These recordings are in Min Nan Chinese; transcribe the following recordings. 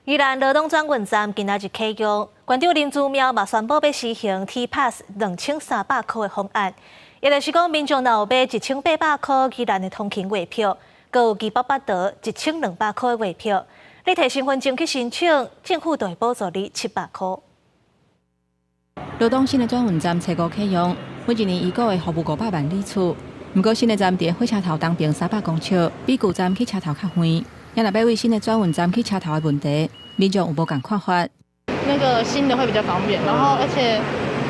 宜蘭羅東轉運站今仔日啟用，縣長林姿妙嘛宣布欲實行 T Pass 2300箍的方案，也就是講民眾若有買1800箍宜蘭的通勤月票，閣有基八八桃1200箍的月票，你提身份證去申請，政府就會補助你700箍。羅東新的轉運站初五啟用，每一年預估會服務500萬里次。毋過新的站佇火車頭東邊300公尺，比舊站去車頭較遠。若欲對新的轉運站去車頭的問題，民眾有無仝看法？那個新的會比較方便，然後而且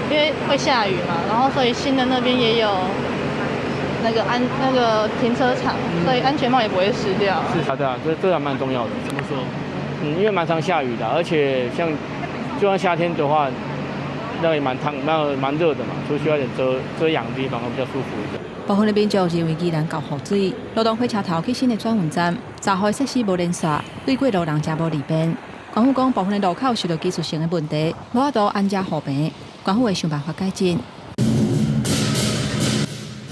因為會下雨嘛，然後所以新的那邊也有那個停車場，所以安全帽也不會濕掉。是啊，對啊，這還蠻重要的。怎麼說？嗯，因為蠻常下雨的，而且像就算夏天的話，那也蠻燙，那蠻熱的嘛，所以需要點遮陽的地方會比較舒服一點。部分的民眾認為宜蘭厚雨水，羅東火車頭去新的轉運站，閘雨設施無連線，對過路人誠無利便。縣府講部分的路口受著技術性的問題，無法度安遮雨棚，縣府會想辦法改進。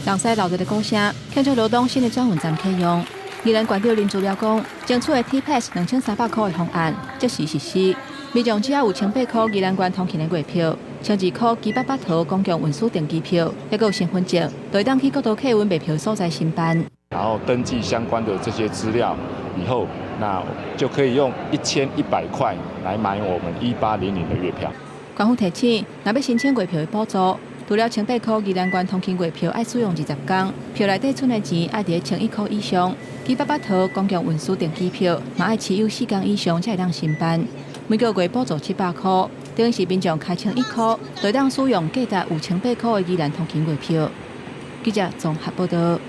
人西鬧熱的鼓聲，慶祝羅東新的轉運站啟用。宜蘭縣長林姿妙講，爭取的 T Pass 2300箍的方案即時實施，民眾只要有1800箍宜蘭縣通勤的月票，1200箍基八八桃公共運輸登機票，抑閣有身份證，就會當去國道客運賣票所在申辦。然後登記相關的這些資料以後，那就可以用1100塊來買我們1800的月票。縣府提醒，若欲申請月票的補助，除了1800箍宜蘭縣通勤月票愛使用20工，票內底存的錢愛佇1100箍以上。基八八桃公共運輸登機票嘛愛持有4工以上才會當申辦。每個月補助700箍，等於是民眾開1100箍，就會當使用價值有1800箍的宜蘭通勤月票。記者綜合報道。